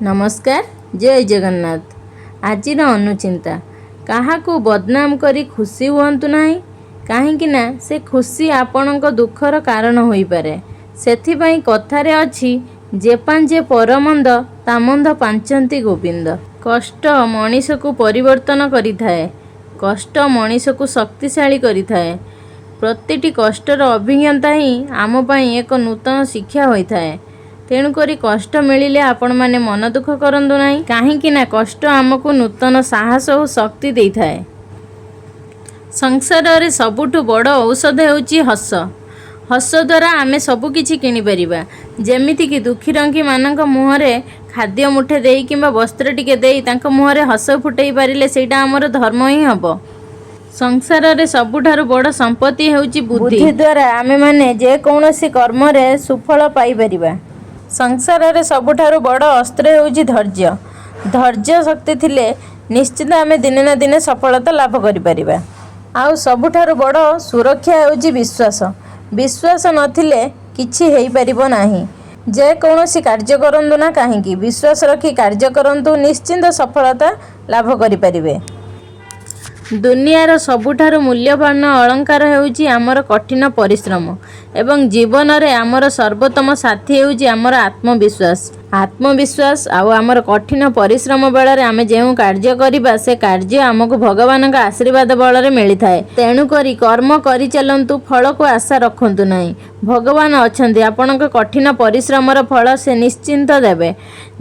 ନମସ୍କାର, ଜୟ ଜଗନ୍ନାଥ। ଆଜିର ଅନୁଚିନ୍ତା: କାହାକୁ ବଦନାମ କରି ଖୁସି ହୁଅନ୍ତୁ ନାହିଁ, କାହିଁକି ନା ସେ ଖୁସି ଆପଣଙ୍କ ଦୁଃଖର କାରଣ ହୋଇପାରେ। ସେଥିପାଇଁ କଥାରେ ଅଛି, ଯେ ପାଞ୍ଚେ ପରମନ୍ଦ, ତା ମନ୍ଦ ପାଞ୍ଚନ୍ତି ଗୋବିନ୍ଦ। କଷ୍ଟ ମଣିଷକୁ ପରିବର୍ତ୍ତନ କରିଥାଏ। କଷ୍ଟ ମଣିଷକୁ ଶକ୍ତିଶାଳୀ କରିଥାଏ। ପ୍ରତିଟି କଷ୍ଟର ଅଭିଜ୍ଞତା ହିଁ ଆମ ପାଇଁ ଏକ ନୂତନ ଶିକ୍ଷା ହୋଇଥାଏ। ତେଣୁକରି କଷ୍ଟ ମିଳିଲେ ଆପଣମାନେ ମନ ଦୁଃଖ କରନ୍ତୁ ନାହିଁ, କାହିଁକି ନା କଷ୍ଟ ଆମକୁ ନୂତନ ସାହସ ଓ ଶକ୍ତି ଦେଇଥାଏ। ସଂସାରରେ ସବୁଠୁ ବଡ଼ ଔଷଧ ହେଉଛି ହସ। ହସ ଦ୍ୱାରା ଆମେ ସବୁକିଛି କିଣିପାରିବା। ଯେମିତିକି ଦୁଃଖୀରଙ୍କୀମାନଙ୍କ ମୁହଁରେ ଖାଦ୍ୟ ମୁଠେ ଦେଇ କିମ୍ବା ବସ୍ତ୍ର ଟିକେ ଦେଇ ତାଙ୍କ ମୁହଁରେ ହସ ଫୁଟେଇ ପାରିଲେ ସେଇଟା ଆମର ଧର୍ମ ହିଁ ହେବ। ସଂସାରରେ ସବୁଠାରୁ ବଡ଼ ସମ୍ପତ୍ତି ହେଉଛି ବୁଦ୍ଧି। ବୁଦ୍ଧି ଦ୍ୱାରା ଆମେମାନେ ଯେକୌଣସି କର୍ମରେ ସୁଫଳ ପାଇପାରିବା। ସଂସାରରେ ସବୁଠାରୁ ବଡ଼ ଅସ୍ତ୍ର ହେଉଛି ଧୈର୍ଯ୍ୟ। ଧୈର୍ଯ୍ୟ ଶକ୍ତି ଥିଲେ ନିଶ୍ଚିତ ଆମେ ଦିନେ ନା ଦିନେ ସଫଳତା ଲାଭ କରିପାରିବା। ଆଉ ସବୁଠାରୁ ବଡ଼ ସୁରକ୍ଷା ହେଉଛି ବିଶ୍ୱାସ। ବିଶ୍ୱାସ ନଥିଲେ କିଛି ହେଇପାରିବ ନାହିଁ। ଯେକୌଣସି କାର୍ଯ୍ୟ କରନ୍ତୁ ନା କାହିଁକି, ବିଶ୍ୱାସ ରଖି କାର୍ଯ୍ୟ କରନ୍ତୁ, ନିଶ୍ଚିନ୍ତ ସଫଳତା ଲାଭ କରିପାରିବେ। ଦୁନିଆର ସବୁଠାରୁ ମୂଲ୍ୟବାନ ଅଳଙ୍କାର ହେଉଛି ଆମର କଠିନ ପରିଶ୍ରମ ଏବଂ ଜୀବନରେ ଆମର ସର୍ବୋତ୍ତମ ସାଥୀ ହେଉଛି ଆମର ଆତ୍ମବିଶ୍ୱାସ। ଆତ୍ମବିଶ୍ୱାସ ଆଉ ଆମର କଠିନ ପରିଶ୍ରମ ବଳରେ ଆମେ ଯେଉଁ କାର୍ଯ୍ୟ କରିବା, ସେ କାର୍ଯ୍ୟ ଆମକୁ ଭଗବାନଙ୍କ ଆଶୀର୍ବାଦ ବଳରେ ମିଳିଥାଏ। ତେଣୁକରି କର୍ମ କରିଚାଲନ୍ତୁ, ଫଳକୁ ଆଶା ରଖନ୍ତୁ ନାହିଁ। ଭଗବାନ ଅଛନ୍ତି, ଆପଣଙ୍କ କଠିନ ପରିଶ୍ରମର ଫଳ ସେ ନିଶ୍ଚିନ୍ତ ଦେବେ।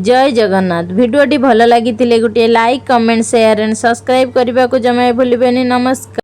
ଜୟ ଜଗନ୍ନାଥ। ଭିଡ଼ିଓଟି ଭଲ ଲାଗିଥିଲେ ଗୋଟିଏ like, comment, share and subscribe କରିବାକୁ ଜମା ଭୁଲିବେନି। ନମସ୍କାର।